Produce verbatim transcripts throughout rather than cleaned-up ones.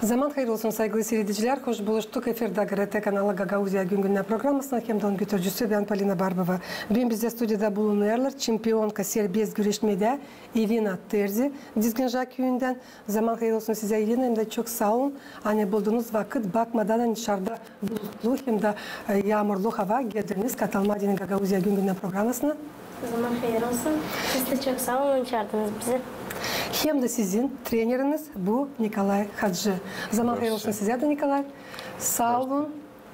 Zaman hayır olsun, saygılı siiredicilär. Hoş buluştuk. Efirdä GRT kanalı Gagauziya gün-gündän programasının hem dä onun götürücüsü bän, Polina Barbova. Büün bizdä studiyada bulunêrlar çempionka serbest güreşmedä İrina Terzi, Dizginca küüyündän. Zaman hayır olsun sizä, İrina, hem dä çok saa olun, ani buldunuz vakıt, bakmadan, ani dışarda bulutlu hem dä, e, yaamurlu hava, geldiniz katılmaa deyni Gagauziya gün-gündän programasına. Zaman hayır olsun. Siz dä çok saa olun, çaardınız bizi. Hem dä sizin treneriniz bu Nikolay Hacı. Zaman hayır olsun sizä dä, Nikolay. Saa olun,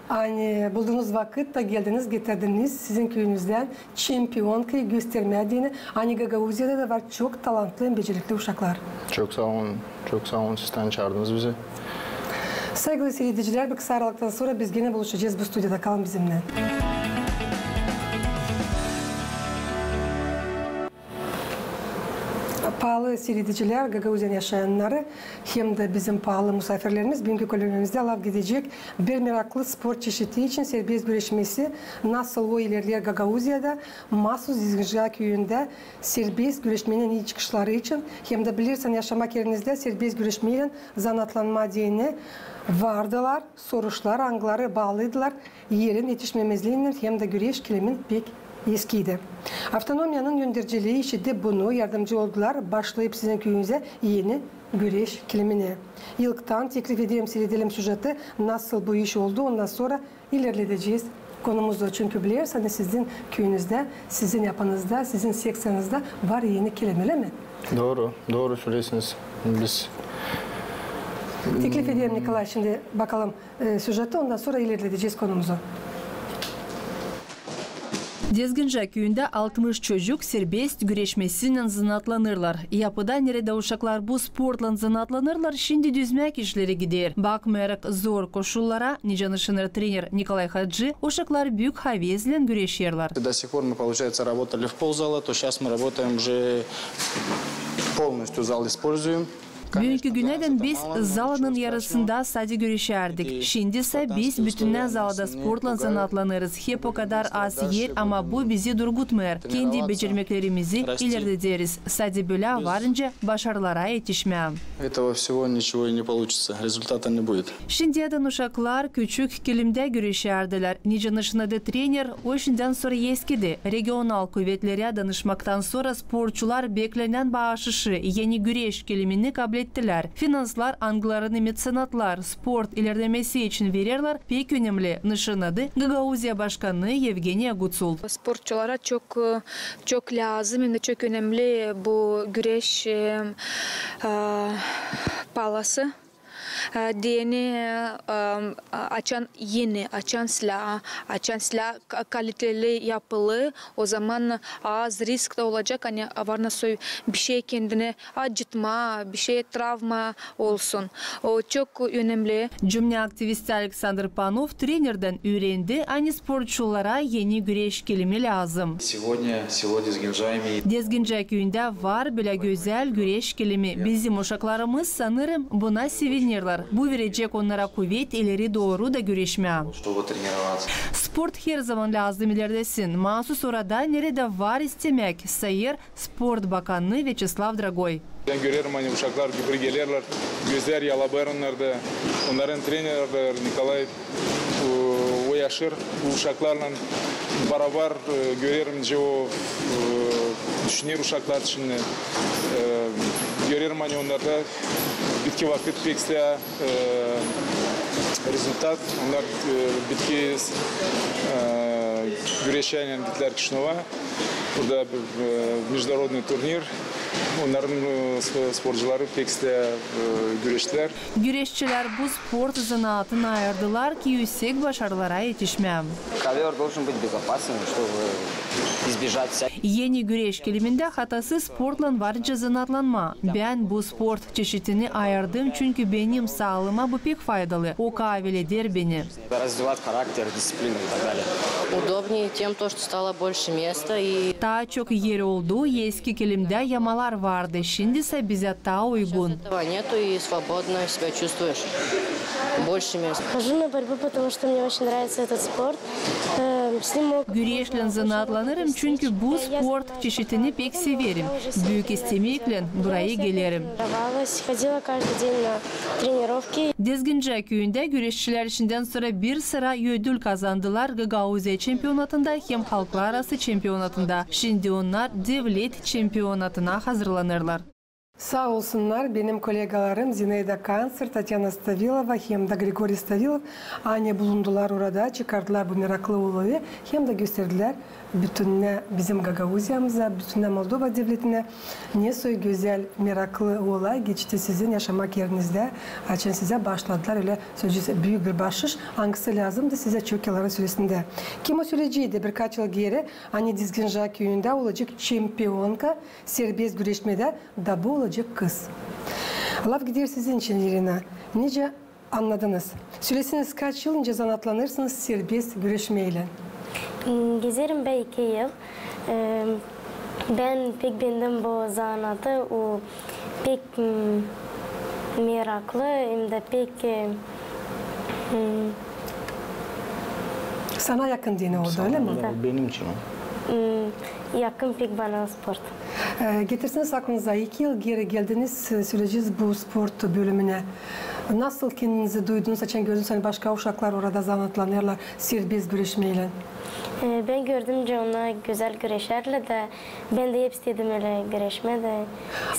ani buldunuz vakıt da geldiniz, getirdiniz sizin küüyünüzdän çempionkayı göstermää deyni, ani Gagauziyada da var çok talantlı hem becerikli uşaklar. Çok saa olun, çok saa olun, siz dä çaardınız bizi. Saygılı siiredicilär, bir kısa aralıktan sora biz genä buluşacez bu studiyada. Kalın bizimnän. Paalı siiredicilär, Gagauziyanın yaşayannarı hem dä bizim paalı musaafirlerimiz, büünkü bölümümüzdä laf gidecek bir meraklı sport çeşidi için, serbest güreşmesi, nasıl o ilerleer Gagauziyada, maasuz Dizginca küüyündä serbest güreşmenin ii çıkışları için, hem dä bilersiniz, yaşamaa erinizdä serbest güreşmeylän zanaatlanmaa deyni vardılar soruşlar, angıları baalıydılar erin etişmemezliinnän hem dä güreş kilimin pek eskiydi. Avtonomiyanın önderciliini işidip bunu yardımcı oldular başlayıp sizin küüyünüzä eni güreş kiliminä. İlktän teklif ederim siiredelim süjeti, nasıl bu iş oldu, ondan sora ilerledecez konumuzu. Çünkü bilersiniz, sizin küüyünüzdä, sizin yapınızda, sizin sekţiyanızda var eni kilim, ölä mi? Dooru, dooru söleersiniz. Biz... Teklif ederim, Nikolay, şindi bakalım, e, süjeti, ondan sora ilerledecez konumuzu. Dizginca küüyündä altmış çocuk serbest güreşmesinnän zanaatlanêrlar. Yapıda, neredä uşaklar bu sportlan zanaatlanêrlar, şindi düzmäk işleri gider. Bakmayarak zor koşullara, nicä danışêr trener Nikolay Hacı, uşaklar büük havezlän güreşerlär. До сих пор мы, получается, работали в ползала, то щас мы работаем уже полностью зал используем. Büünkü günädän biz zalanın yarısında sade güreşärdik. Şindisä biz bütünnä zalada sportlan zanaatlanêrız. Hep o kadar az er, ama bu bizi durgutmêêr. Kendi becermeklerimizi ilerlederiz. Sade bölä varınca başarılara etişmää. Этого всего ничего и не получится, результата не будет. Şindiyädän uşaklar küçük kilimdä güreşärdilär. Nicä danışêr trener, o işindän sora eskidi. Regional kuvetlerä danışmaktan sora sportçular beklenän baaşışı, eni güreş kilimini kablettilär. Finanslar, angılarını meţenatlar sport ilerlemesi için vererlär, pek önemli, danışêr Gagauziya başkanı Yevgeniya Guţul. Sportçulara çok, çok lääzım, hem dä çok önemli bu güreş, e, e, paalası. E, deyni, e, açan eni, açan silää, açan silää ka-, kaliteli yapılı, o zaman az risk da olacek, ani var nasıl bişey kendini acıtma, bişey travma olsun. O çok önemli. Cümne aktivisti Aleksandr Panov trenerdän üürendi, ani sportçulara eni güreş kilimi lääzım. Сегодня село Дизгинджа имеет... Dizginca küüyündä var bölä gözäl güreş kilimi. Bizim uşaklarımız, sanêrım, buna sevinerlär. Bu verecek onnara kuvet ileri dooru da güreşmää. Чтобы тренироваться. Sport herzaman lääzım ilerlesin. Maasuz orada, neredä var istemäk, sayêr sport bakanı Vyaçeslav Dragoy. Bän görerim, ani uşaklar gübür gelerlär, gözlär yalabêr onnarda. Onnarın treneri dä Nikolay, e, o yaşêêr bu uşaklarlan barabar, e, görerim, nicä o, e, düşüner uşaklar için. E, görerim, ani onnarda bitki vakıt pek islää, e, rezultat. Onnar, e, bitki, e, güreşännän gittilär Kişinöva. Burada bir, e, международный турнир. Onnarın, e, sp-, sportçuları pek islää, e, güreştilär. Güreşçilär bu sport zanaatını ayırdılar ki, üüsek başarılara etişmää. Ковёр должен быть безопасным, чтобы избежать всяких... Eni güreş kilimindä hatasız sportlan varınca zanaatlanmaa. Bän bu sport çeşidini ayırdım, çünkü benim saalıma bu pek faydalı. O kaaveleder beni. Развивает характер, дисциплину и так далее. Удобнее тем, то, что стало больше места и... Taa çok er oldu, eski kilimdä yamalar vardı, şindisä bizä taa uygun. Этого нету и свободно себя чувствуешь. Больше мне. Хожу на борьбу, потому что мне очень нравится этот спорт. Э, с ним могут... Güreşlän zanaatlanêrım, çünkü bu sport çeşidini pek severim. Büük istemeklän burayı gelerim. Тренировалась, ходила каждый день на тренировки. Dizgincä küüyündä güreşçilär şindän sora bir sıra ödül kazandılar Gagauziya çempionatında hem halklararası çempionatında. Şindi onnar devlet çempionatına hazırlanêrlar. Saa olsunnar benim kollegalarım Zinaida Kanser, Tatyana Stavilova hem dä Grigoriy Stavilov, ani bulundular orada, çıkardılar bu meraklı olayı hem dä gösterdilär bütünnä bizim Gagauziyamıza, bütünnä Moldova devletinä, ne soy gözäl, meraklı olay geçti sizin yaşamak erinizdä, açan sizä baaşladılar ölä, söleyecez, büük bir baaşış, angısı lääzımdı sizä çok yılların süresindä. Kim o söleyeceydi birkaç yıl geeri, ani Dizgincä küüyündä olacek çempionka serbest güreşmedä, da bu olacek kız. Laf gider sizin için, İrina. Nicä annadınız? Söleseniz, kaç yıl nicä zanaatlanêrsınız serbest güreşmeylän? Hmm, gezerim bän iki yıl. Ee, bän pek beendim bu zanaatı. O pek, hmm, meraklı, hem dä pek, e, hmm, sana yakın deyni oldu, ölä mi? Da. Benim için o. Hmm, yakın pek bana sport. E, getirseniz aklınıza, iki yıl geeri geldiniz, e, söleyecez, bu sport bölümünä. Nasıl kendinizi duydunuz, açan gördünüz, ani başka uşaklar orada zanaatlanêrlar serbest güreşmeylän? E, bän gördüm, nicä onnar gözäl güreşärlär da, bän dä hep istedim ölä güreşmää dä.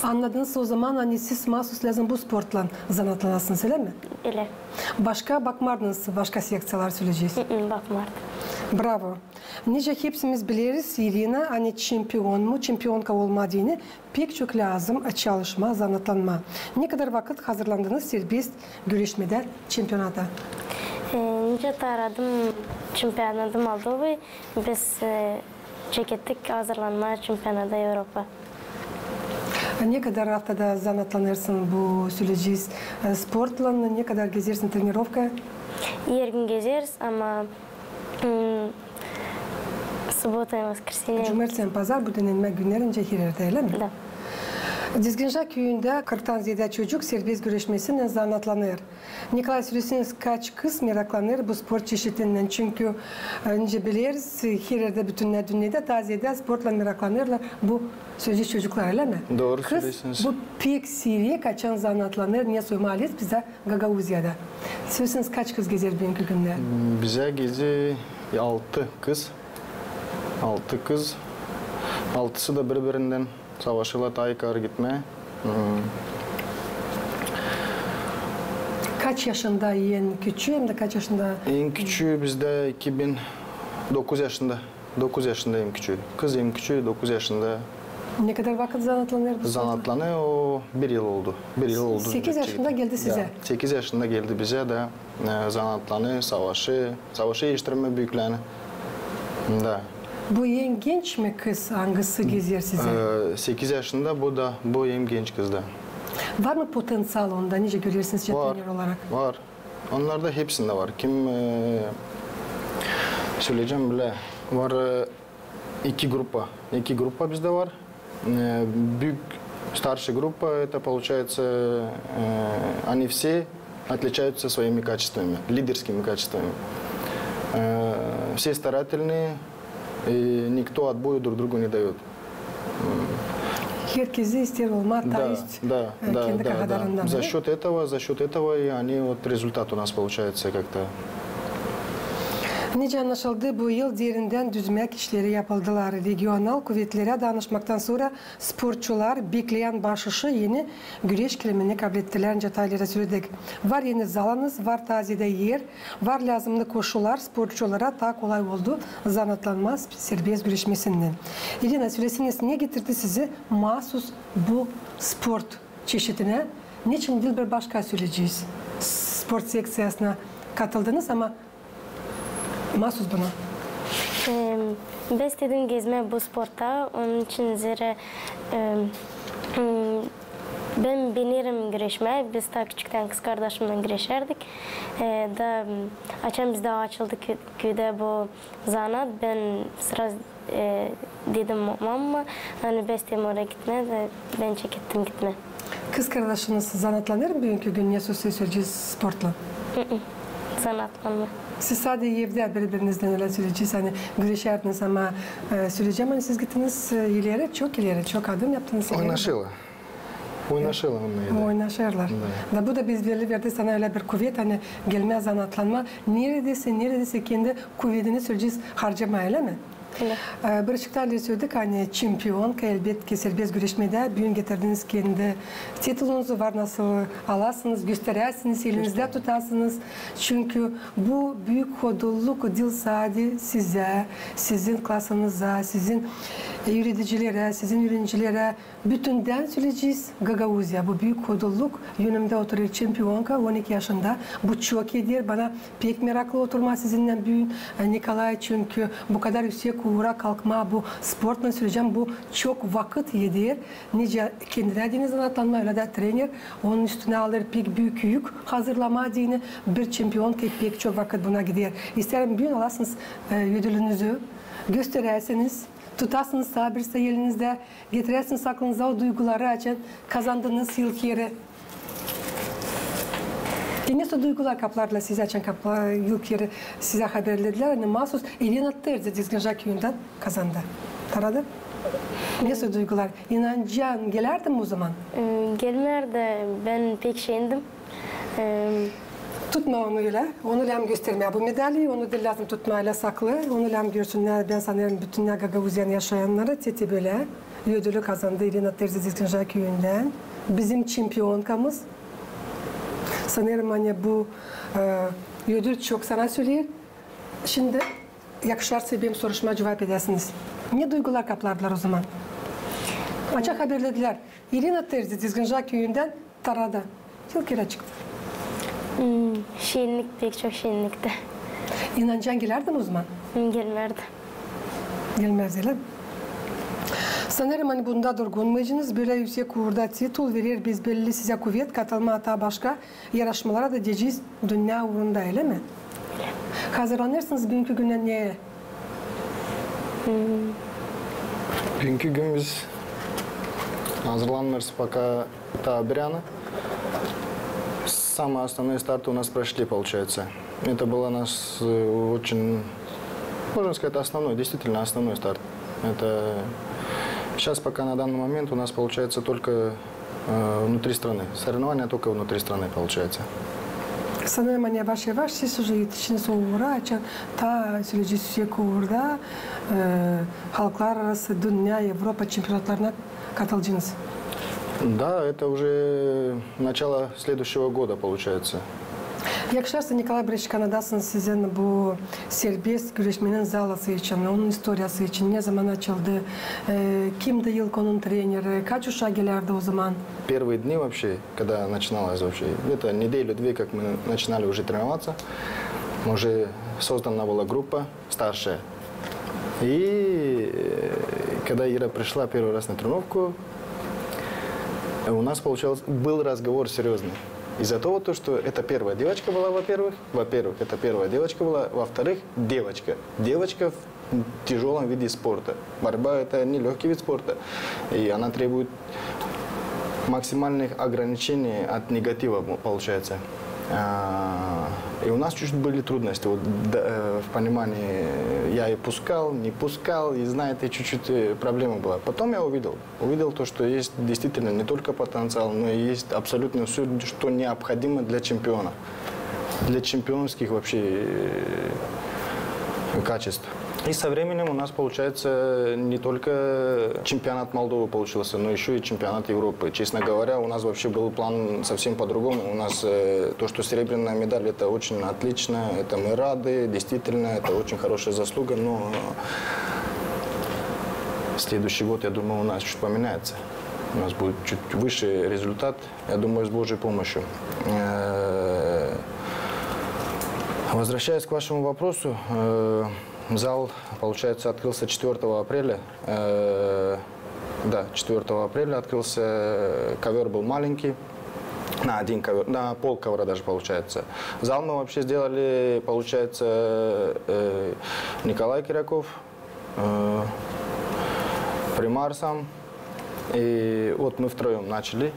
Annadınız o zaman, ani siz maasuz lääzım bu sportlan zanaatlanasınız, ölä mi? Ölä. Başka bakmardınız, başka sekţiyalar, söleyecez? Hı-hı, bakmardım. Bravo. Nicä hepsimiz bileriz, İrina, ani çempion mu, çempionka olmaa deyni pek çok lääzım çalışmaa, zanaatlanmaa. Ne kadar vakıt hazırlandınız serbest güreşmedä çempionata? E, nicä taaradım çempionatı Moldovayı, biz, e, çekettik hazırlanmaa çempionata Evropa. A ne kadar aftada zanaatlanêrsın bu, söleyecez, e, sportlan, ne kadar gezersin trenirovkaya? Her gün gezeriz, ama, hmm, subota, voskresenie. Cumartesi, pazar, bu dinlenmä günnerincä her erdä, ölä mi? Da. Dizgincä küüyündä kırktan zeedä çocuk serbest güreşmesinnän zanaatlanêr. Nikolay, söleseniz, kaç kız meraklanêr bu sport çeşidinnän? Çünkü, e, nicä bileriz, her erdä, bütünnä dünnedä taa zeedä sportlan meraklanêrlar bu, söleyecez, çocuklar, ölä mi? Dooru söleseniz. Kız bu pek siirek, açan zanaatlanêr, ne soy malet bizä Gagauziyada. Söleseniz, kaç kız gezer büünkü gündä? Bizä gezer altı kız. Altı kız. Altısı da biri-birindän savaşêrlar taa yukarı gitmää. Hmm. Kaç yaşında en küçüü, hem dä kaç yaşında? En küçüü bizdä iki bin, dokuz yaşında. Dokuz yaşında en küçüü. Kız en küçüü, dokuz yaşında. Ne kadar vakıt zanaatlanêr bu sportla? Zanaatlanêr o bir yıl oldu. Bir yıl oldu. Sekiz yaşında geldi sizä? Da, sekiz yaşında geldi bizä da, e, zanaatlanêr, savaşêr. Savaşêr, etiştirmää büüklääni. Da. Bu en genç mi kız, angısı gezer sizä? E, sekiz yaşında bu da, bu en genç kız da. Var mı potenţial onda, nicä görersiniz trener olarak? Var, var. Onnarda hepsindä var. Kim, e, söleyecäm bilä, var, e, iki grupa. İki grupa bizdä var. E, büük, старшая группа, это получается, э, они все отличаются своими качествами, лидерскими качествами. Э, все старательные, и никто отбою друг другу не даёт. Herkezi isteer olmaa taa üst, e, kendi kadarından. За счёт этого, за счёт этого и они, вот, результат у нас получается как-то. Nicä annaşıldı, bu yıl derindän düzmäk işleri yapıldılar. Regional kuvetlerä danışmaktan sora sportçular bekleyän baaşışı, eni güreş kiliminä kablettilär, nicä taa ileri söledik. Var eni zalanız, var taa zeedä er, var lääzımnı koşullar, sportçulara taa kolay oldu zanaatlanmaa serbest güreşmesinnän. İrina, söleseniz, ne getirdi sizi maasuz bu sport çeşidinä? Neçin diil bir başka, söleyecez, sport sekţiyasına katıldınız, ama maasuz buna? Em, bän istedim gezmää bu sportta, onun için zerä, em, m, bän beenerim güreşmää, biz taa küçüktän kızkardaşımnan güreşärdik. E, da, m, açan bizdä açıldı kü-, küüdä bu zanaat, bän сразу, e, dedim mamama, ani bän isteerim oraya gitmää, da bän çekettim gitmää. Kızkardaşınız zanaatlanêr mı büünkü gün, ne soy, söleyecez, sportla? Zanaatlanma. Siz sade evdä biri-birinizdän ölä söleyeceniz, ani güreşärdiniz, ama e, söleyecäm, ani siz gittiniz e, ileri, çok ileri, çok adım yaptınız ileri. Oynaşêrlar. Oynaşêrlar onnar. Oynaşêrlar. Da bu da bir belli verdi sana ölä bir kuvet, ani gelmää zanaatlanma. Neredäsä, neredäsä kendi kuvedini söleyecez harcamaa, ölä mi? E, bir açıktan ileri söledik, ani çempionka, elbetki, serbest güreşmedä büün getirdiniz kendi titulunuzu, var nasıl alasınız, gösteräsiniz, elinizdä tutasınız. Çünkü bu büük hodulluk diil sade sizä, sizin klasınıza, sizin e, üüredicilerä, sizin üürenicilerä, bütündän söleyecez Gagauziyaya. Bu büük hodulluk, önümdä oturêr çempionka, on iki yaşında. Bu çok eder. Bana pek meraklı oturmaa sizinnän büün, e, Nikolay, çünkü bu kadar üüsek uura kalkmaa bu sportlan, söleyecäm, bu çok vakıt eder. Nicä kendinä deyni zanaatlanmaa, ölä dä trener onun üstünä alêr pek büük yük hazırlamaa deyni. Bir çempionka pek çok vakıt buna gider. İsteerim büün alasınız e, ödülünüzü, gösteräsiniz, tutasınız taa birisi elinizdä, getiräsiniz aklınıza o duyguları, açan kazandınız ilk eri. Te nesoy duygular kaplardılar sizä, açan kapla-, ilk eri sizä haberledilär, ani maasuz Irina Terzi Dizginjak küüyündän kazandı. Taradı. Nesoy duygular? İnancan gelärdin mi o zaman? E, Gelmärdi, bän pek şeendim. E, Tutma onu ölä. Onu lääzım göstermää, bu medali. Onu diil lääzım tutmaa ölä saklı. Onu lääzım görsünnär, bän sanêrım, bütünnä Gagauziyanın yaşayannarı. Te-te bölä ödülü kazandı Irina Terzi Dizginjak küüyündän. Bizim çempionkamız. Sanêrım, ani bu e, ödül çok sana söleer. Şindi yakışarsa benim soruşmaa cuvap edäsiniz. Ne duygular kaplardılar o zaman? Açan haberledilär, Irina Terzi Dizginjak küüyündän taradı. İlk erä çıktı. Hmm, şeenlik, pek çok şeenlikti. İnancan gelärdin mi o zaman? Hmm, Gelmärdi. Gelmäz, ölä mi? Sanêrım, ani bunda durgunmayacınız. Bölä üüsek uurda titul verer, bes-, belli sizä kuvet katılmaa taa başka yarışmalara da deyecez dünnä uurunda, ölä mi? Hazırlanêrsınız büünkü günä neyä? Büünkü gün biz hazırlanmêêrız пока taa bir yana. Самые основные старты у нас прошли, получается. Это был у нас э, очень, можно сказать, основной, действительно основной старт. Это сейчас пока на данный момент у нас получается только э, внутри страны. Соревнования только внутри страны получается. Sanêrım, ani yavaş-yavaş siz уже etiştiniz o uura, açan taa söleyecez üüsek uurda e, halklararası, dünnä, Evropa çempionatlarına katılacınız. Да, это уже начало следующего года получается. Yakışarsa, Nikolay, biraz açıklanasınız sizin bu serbest güreşmenin zalası için, onun istoriyası için, ne zaman açıldı, e, kimdi ilk onun treneri, kaç uşak gelärdi o zaman? Первые дни вообще, когда начиналось вообще, где-то неделю-две, как мы начинали уже тренироваться, уже создана была группа старшая. И э, когда Ира пришла первый раз на тренировку, э, у нас получалось, был разговор серьезный. Из-за того, то, что это первая девочка была, во-первых, во-первых, это первая девочка была, во-вторых, девочка. Девочка в тяжелом виде спорта. Борьба — это не легкий вид спорта, и она требует максимальных ограничений от негатива, получается. А, и у нас чуть-чуть были трудности вот, в понимании, я и пускал, не пускал, и, знаете, чуть-чуть э, проблема была. Потом я увидел, увидел то, что есть действительно не только потенциал, но и есть абсолютно все, что необходимо для чемпиона, для чемпионских вообще э, качеств. И со временем у нас получается не только чемпионат Молдовы получился, но еще и чемпионат Европы. Честно говоря, у нас вообще был план совсем по-другому. У нас э, то, что серебряная медаль, это очень отлично, это мы рады, действительно, это очень хорошая заслуга, но следующий год, я думаю, у нас чуть поменяется. У нас будет чуть выше результат, я думаю, с Божьей помощью. Э, Возвращаясь к вашему вопросу, э, зал, получается, открылся четвёртого апреля. Э, да, четвёртого апреля открылся, э, ковёр был маленький, на один ковёр, на пол ковра даже, получается. Зал мы вообще сделали, получается, э, Николай Киряков, э, примарсом, и вот мы втроём начали.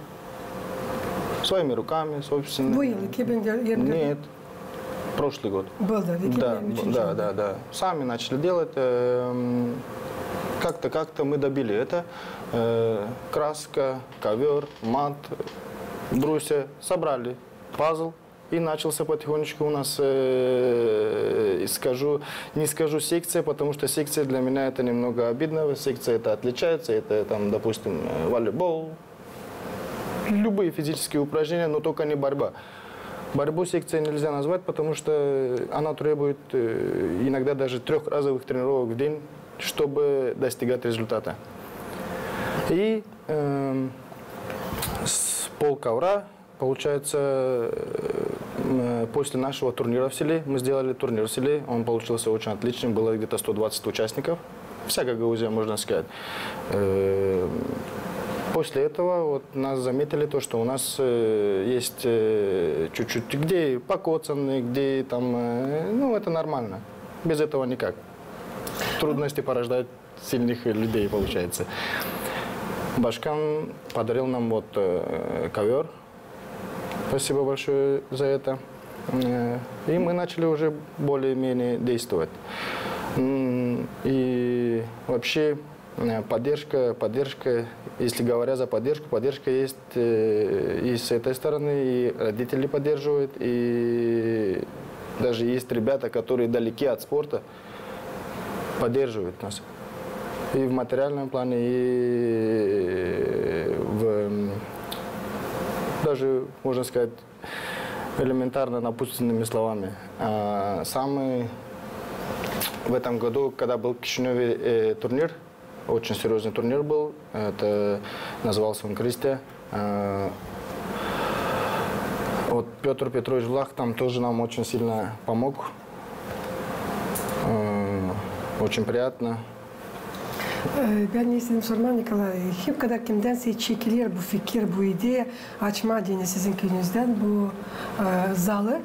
Своими руками, собственно. Bu yıl iki bin yirmi dört. Нет, Прошлый год. Был, да, да, да, да. Сами начали делать. Эм, как-то, как-то мы добили это. Э, краска, ковёр, мат, брусья. Собрали пазл. И начался потихонечку у нас, э, скажу, не скажу секция, потому что секция для меня это немного обидно. Секция это отличается, это там, допустим, э, волейбол, любые физические упражнения, но только не борьба. Борьбу секцией нельзя назвать, потому что она требует, э, иногда даже трёхразовых тренировок в день, чтобы достигать результата. И, эм, с полковра, получается, э, м, после нашего турнира в селе, мы сделали турнир в селе, он получился очень отличным, было где-то сто двадцать участников. Вся Гагаузия, можно сказать. Э, после этого вот нас заметили то, что у нас, э, есть, э, чуть-чуть где покоцанные, где там, э, ну, это нормально. Без этого никак. Трудности порождают сильных людей, получается. Башкан подарил нам вот, э, ковёр. Спасибо большое за это. Э, и мы начали уже более-менее действовать. М, и вообще, э, поддержка, поддержка, если говоря за поддержку, поддержка есть, э, и с этой стороны, и родители поддерживают, и даже есть ребята, которые далеки от спорта, поддерживают нас. И в материальном плане, и в, м, даже, можно сказать, элементарно напутственными словами. А, самый в этом году, когда был в Кишинёве, э, турнир, очень серьёзный турнир был, это назывался он «Кристия». Э, вот Пётр Петрович Влах там тоже нам очень сильно помог. Э, очень приятно. Ee, bän ne isteerim sormaa, Nikolay? Hep kadar kimdän sä çekiler bu fikir, bu ideya açmaa deyni sizin küüyünüzdän bu, e, zalı,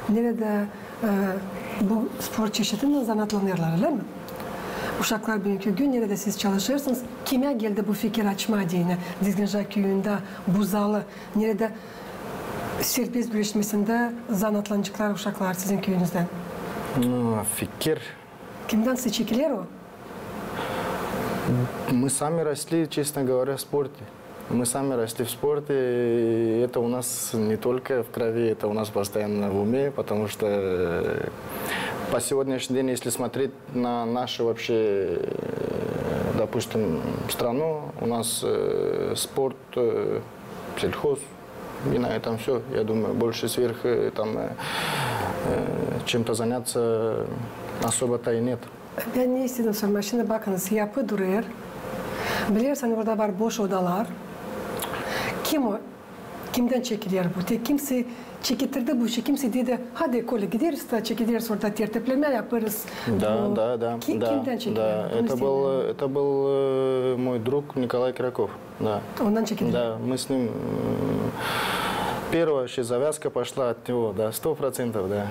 neredä, e, bu sport çeşidindän zanaatlanêrlar, ölä mi? Uşaklar büünkü gün, neredä siz çalışêrsınız, kimä geldi bu fikir açmaa deyni Dizginca küüyündä bu zalı, neredä serbest güreşmesindä zanaatlanaceklar uşaklar sizin küüyünüzdän? Ну, fikir. Kimdän sä çekiler o? Мы сами росли, честно говоря, в спорте. Мы сами росли в спорте, и это у нас не только в крови, это у нас постоянно в уме, потому что, э, по сегодняшний день, если смотреть на нашу вообще, э, допустим, страну, у нас, э, спорт, э, сельхоз, и на этом всё. Я думаю, больше сверх, э, там, э, э, чем-то заняться особо-то и нет. Bän ne istedim sormaa, şindi bakınız, yapı durêr. Bilersin, orada var boş odalar. Kim o? Kimdän çekiler bu? Te kimsey çekettirdi bu işi, kimsey dedi, hadi, Kolä, gideriz da çekileriz orada tertiplemää, yapêrız. Да, да, да. Kimdän çekiler bu? Это был, это был, э, мой друг Николай Кряков, да. Ondan çekiler. Да, мы с ним, м, первая вообще завязка пошла от него, да, сто процентов, да.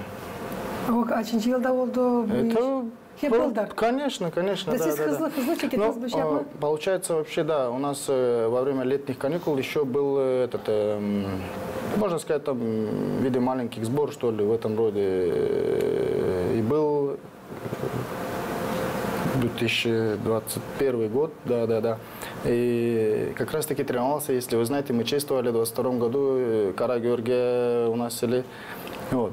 O kaçıncı yılda oldu bu iş? Это Hep bıldır. Конечно, конечно, да, да, да. Siz hızlı, hızlı çekettiniz bu işi yapmaa? Получается, вообще, да, у нас, э, во время летних каникул ещё был, э, этот, эм, можно сказать, там, в виде маленьких сбор, что ли, в этом роде, э, и был две тысячи двадцать первый год, да, да, да. И как раз-таки тренировался, если вы знаете, мы чествовали в двадцать втором году, э, Кара-Георгия у нас в селе. Вот.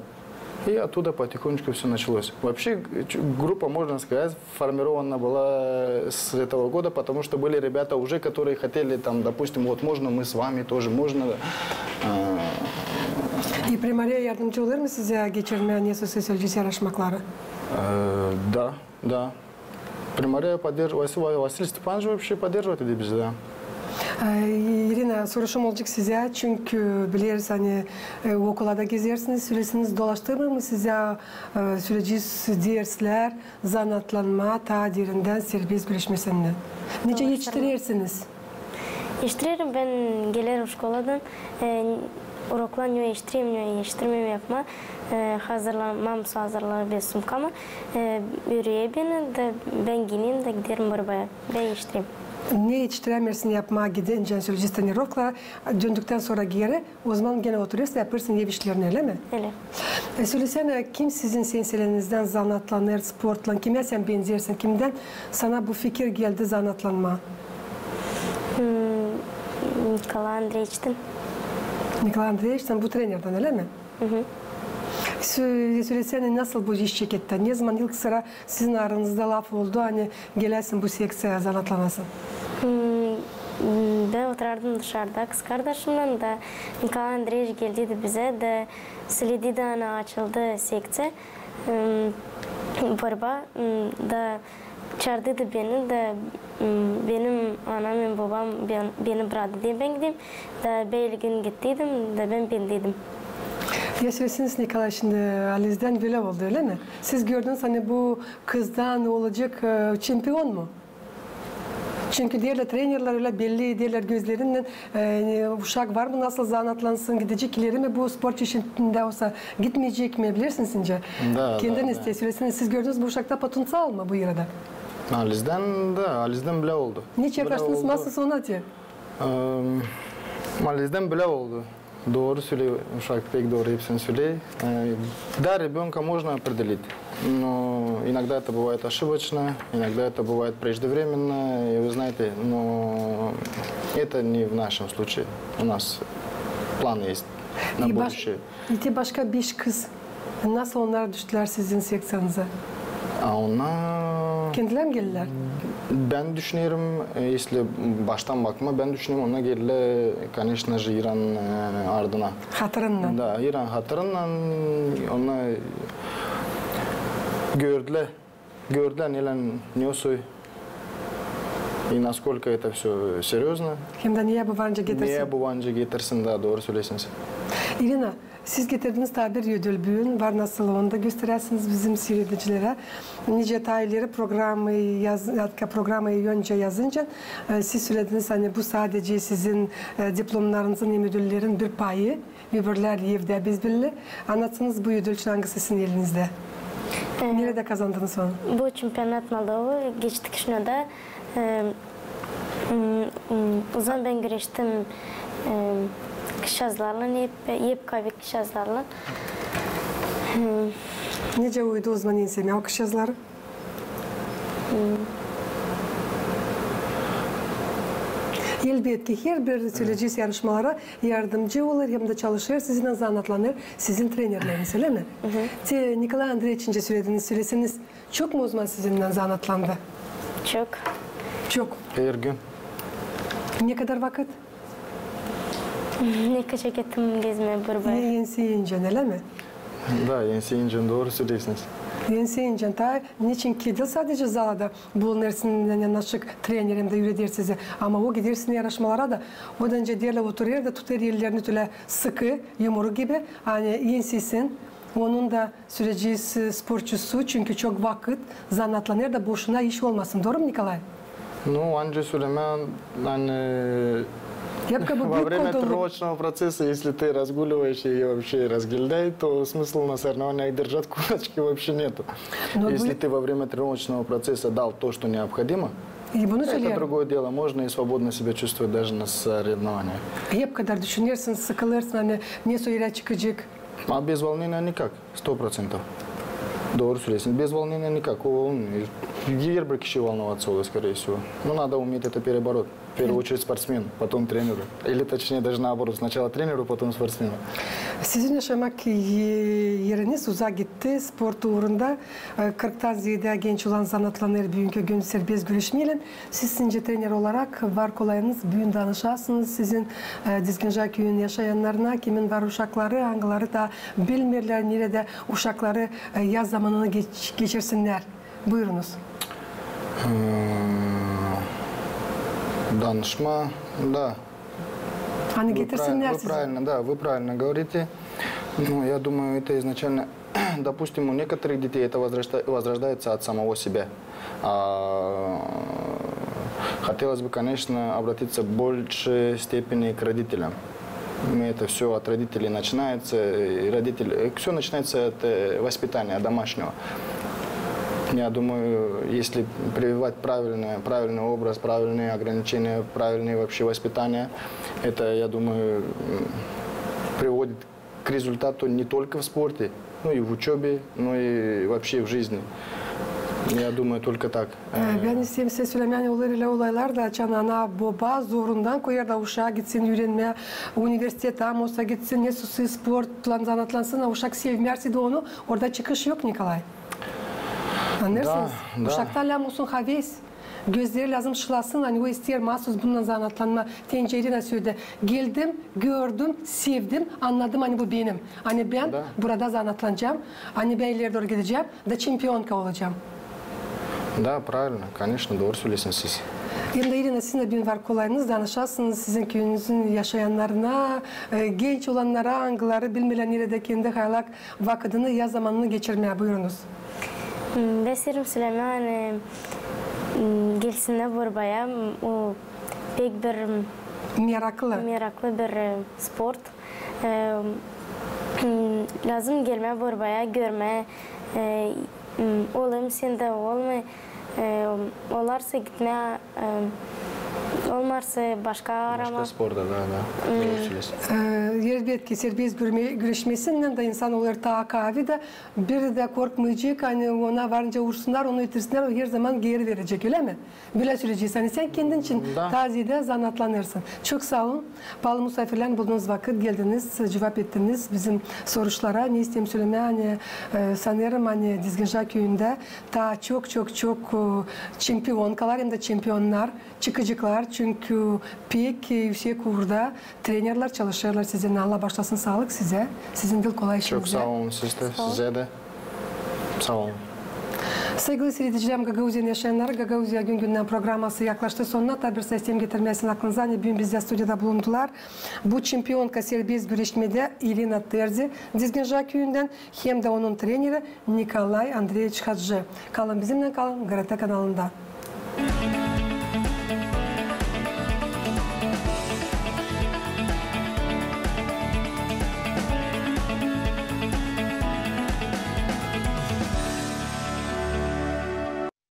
И оттуда потихонечку всё началось. Вообще, ч-, группа, можно сказать, формирована была с этого года, потому что были ребята уже, которые хотели, там, допустим, вот можно мы с вами тоже, можно, э, И primariyä yardımcı olêr mı sizä geçirmää nesä sölecez yarışmakları? Э, да, да. Primariyä поддерж-, Василий, Василий Степанович вообще поддерживает это bizi, да. Ee, İrina, soruşum olacek sizä, çünkü bileriz, ani, e, okula da gezersiniz, sölersiniz, dolaştırêr mı sizä, e, sölecez derslär, zanaatlanma, taa derindän serbest güreşmesindän? Nicä etiştirersiniz? Etiştirerim, bän gelerim şkoladan, e, uroklan ne etiştirerim, ne etiştiremeerim yapmaa, e, hazırlanmaa, sumkamı, e, üüreer beni, da bän giyinerim, da giderim borbaya. Bän etiştirerim. Ne etiştirämeersin yapmaa gidincän, söleyecez, trenirovkalara, döndüktän sora geeri, ozaman genä oturêrsın, yapêrsın ev işlerini, ölä mi? Ölä. E, sölesänä, kim sizin senseleerizdän zanaatlanêr sportlan, kimä sän benzersin, kimdän sana bu fikir geldi zanaatlanmaa? Hmm, Nikolay Andreeviçtän. Nikolay Andreeviçtän, bu trenerdän, ölä mi? Sö-, sölesänä, nasıl bu iş çeketti? Ne zaman ilk sıra sizin aranızda laf oldu, ani geläsin bu sekţiyaya, zanaatlanasın? Hmm, bän oturardım dışarda kızkardaşımnan da, Nikolay Andreeviç geldiydi bizä da sölediydi, ani açıldı sekţiya, hmm, borba, hmm, da çaardıydı beni da, m, benim anam hem bobam beni braktılar, bän gideyim. Da bölä gün gittiydim da bän beendiydim. Ya söleseniz, Nikolay, şindi Alizdän bölä oldu, ölä mi? Siz gördünüz, ani bu kızdan olacek, e, çempion mu? Çünkü deerlär, trenerlär ölä belli ederlär gözlerinnän, e, uşak var mı, nasıl zanaatlansın, gidecek ileri mi bu sport işindä, osa gitmeyecek mi, bilersiniz sincä? Da, da, da. Kendin istää söleseniz, siz gördünüz bu uşakta potenţial mı bu arada? Alizdän, da, Alizdän bölä oldu. Neçin yaklaştınız masasına? Em, Alizdän bölä oldu. Dooru söley, uşak pek dooru hepsini söley. E, да, ребёнка можно определить, но иногда это бывает ошибочно, иногда это бывает преждевременно, и вы знаете, но это не в нашем случае. У нас планы есть на будущее. İ te başka beş kız, nasıl onnar düştülär sizin sekţiyanıza? A onnar... Kendilär mi geldilär? Bän düşünerim, e, если baştan bakmaa, bän düşünerim, onnar geldilär, конечно же, İran, e, ardına. Hatırınnan. Da, İran hatırınnan, onnar gördülär, gördülär, nelän, ne o soy, и насколько это всё серьёзно. Hem dä ne yapıp var nicä getirsin. Ne yapıp var nicä getirsin, da, dooru söleersiniz. İrina, siz getirdiniz taa bir ödül büün, var nasıl onu da gösteräsiniz bizim siiredicilerä. Nicä taa ileri programayı yaz-, hatta programayı öncä yazınca, e, siz sölediniz, ani bu sadecä sizin, e, diplomnarınızın hem ödüllerin bir payı, öbürlär evdä bezbelli. Annadsanız, bu ödül için, angısı sizin elinizdä? E, neredä kazandınız onu? Bu çempionat Moldovı geçti Kişinövda. E, m, m, o zaman bän güreştim, e, kızçaazlarlan, hep, hep kavi kızçaazlarlan. E, nicä uydu o zaman ensemää o kızçaazları? Elbetki, herbir söleyecez yarışmalara yardımcı olêr hem dä çalışêr sizinnän, zanaatlanêr sizin trenerleriniz, ölä mi? Te Nikolay Andreeviç için dä sölediniz, söleseniz, çok mu o zaman sizinnän zanaatlandı? Çok. Çok. Her gün. Ne kadar vakıt? Ne kadar çeketim gezmää bir bölä. Enseyincän, ölä mi? Da, enseyincän, dooru söleersiniz. Enseyincän, taa neçin ki diil sadecä zalda bulunêrsın, ani naşık trener hem dä üüreder sizi, ama o gidersin yarışmalara da. Odan nicä deerlär, oturêr da tutêr ellerini tölä sıkı, yumruk gibi, ani enseysin, onun da söleyecez, e, sportçusu, çünkü çok vakıt zanaatlanêr da boşuna iş olmasın. Dooru mu, Nikolay? Ну, ancak sölemää, ani во время тренировочного процесса, если ты разгуливаешь и вообще разгильдяй, то смысла на соревнованиях держать кулачки вообще нету. Если ты во время тренировочного процесса дал то, что необходимо, это другое дело, можно и свободно себя чувствовать даже на соревнованиях. Hep kadar düşünersin, sıkılırsın, ani ne soy çıkacek. А без волнения никак, сто процентов. Dooru söleersin. Без волнения никак. O, он, herbir kişi волноваться olur, скорее всего. Но надо уметь это перебороть. В первую очередь спортсмену, потом тренеру. Или, точнее, даже наоборот, сначала тренеру, потом спортсмену. Sizin yaşamak e-, eriniz uzak gitti sport uurunda. E, kırktan zeedä genç olan zanaatlanêr büünkü gün serbest güreşmeylän. Siz, sincä, trener olarak var kolayınız büün danışasınız sizin, e, Dizginca küüyün yaşayannarına, kimin var uşakları, angıları da bilmeerlär neredä uşakları, e, yaz zamanını geç-, geçirsinnär. Buyurunuz. Danışmaa, da. Ani getirsinnär sizi. Вы правильно, да, вы правильно говорите. Ну, я думаю, это изначально, допустим, у некоторых детей это возрожда-, возрождается от самого себя. А хотелось бы, конечно, обратиться в большей степени к родителям. Мы это всё от родителей начинается, и родители, всё начинается от, э, воспитания домашнего. Я думаю, если прививать правильное, правильный образ, правильные ограничения, правильное вообще воспитание, это, я думаю, м, приводит к результату не только в спорте, но и в учёбе, но и вообще в жизни. Я думаю, только так. E, bän isteerim sizä sölemää, ani olêr ölä olaylar da, açan ana-boba zorundan koyêr da uşaa gitsin üürenmää universitetä, mostaa gitsin, ne susuz sportlan zanaatlansın, a uşak sevmärse dä onu, orada çıkış yok, Nikolay. Annêêrsınız? Da, da. Uşakta lääzım olsun haves. Gözleri lääzım şılasın, ani o isteer maasuz bununnan zanaatlanmaa. Te nicä İrina söledi. Geldim, gördüm, sevdim, annadım, ani bu benim. Ani bän burada zanaatlanacam, ani bän ileri dooru gidecäm da çempionka olacam. Да, правильно, конечно, doğru söleersiniz siz. Hem dä, İrina, sizin dä büün var kolayınız, danışasınız sizin küüyünüzün yaşayannarına, e, genç olannara, angıları bilmeerlär neredä kendi haylak vakıdını ya zamanını geçirmää. Buyurunuz. Hmm, bän isteerim sölemää, ani, hmm, gelsinnär Borbaya, hmm, o pek bir, hmm, Meraklı. meraklı bir, e, sport. E, hmm, lääzım gelmää Borbaya, görmää, e, hmm, olayım sän dä, olmêêr, e, olarsa gitmää, e, olmarsa başka aramaa. Başka sporta, da, da. Doğru söleersiniz. E, elbetki, serbest gürme-, güreşmesinnän dä insan olêr taa kaavi da, bir dä korkmayacek, ani ona varınca ursunnar, onu itirsinnär, o herzaman geeri verecek, ölä mi? Bölä söleyecez, ani sän kendin için taa zeedä zanaatlanêrsın. Çok saa olun. Paalı musaafirlär, buldunuz vakıt, geldiniz, cuvap ettiniz bizim soruşlara. Ne isteerim sölemää, ani, e, sanêrım, ani Dizginjak küüyündä taa çok, çok, çok, e, çempionkalar hem dä çempionnar çıkaceklar, çünkü pek, e, üüsek uurda trenerlär çalışêrlar sizinnän. Allah baaşlasın, saalık sizä. Sizin dä kolay işinizdä. Çok saa olun siz dä, sizä dä. Saa olun. Saygılı siiredicilerimiz, Gagauziyanın yaşayannarı, Gagauziya gün-gündän programası yaklaştı sonuna. Taa bir saa isteerim getirmää sizin aklınıza, ani büün bizdä studiyada bulundular bu çempionka serbest güreşmedä İrina Terzi, Dizginjak küüyündän, hem dä onun treneri Nikolay Andreeviç Hadji. Kalın bizimnän, kalın GRT kanalında.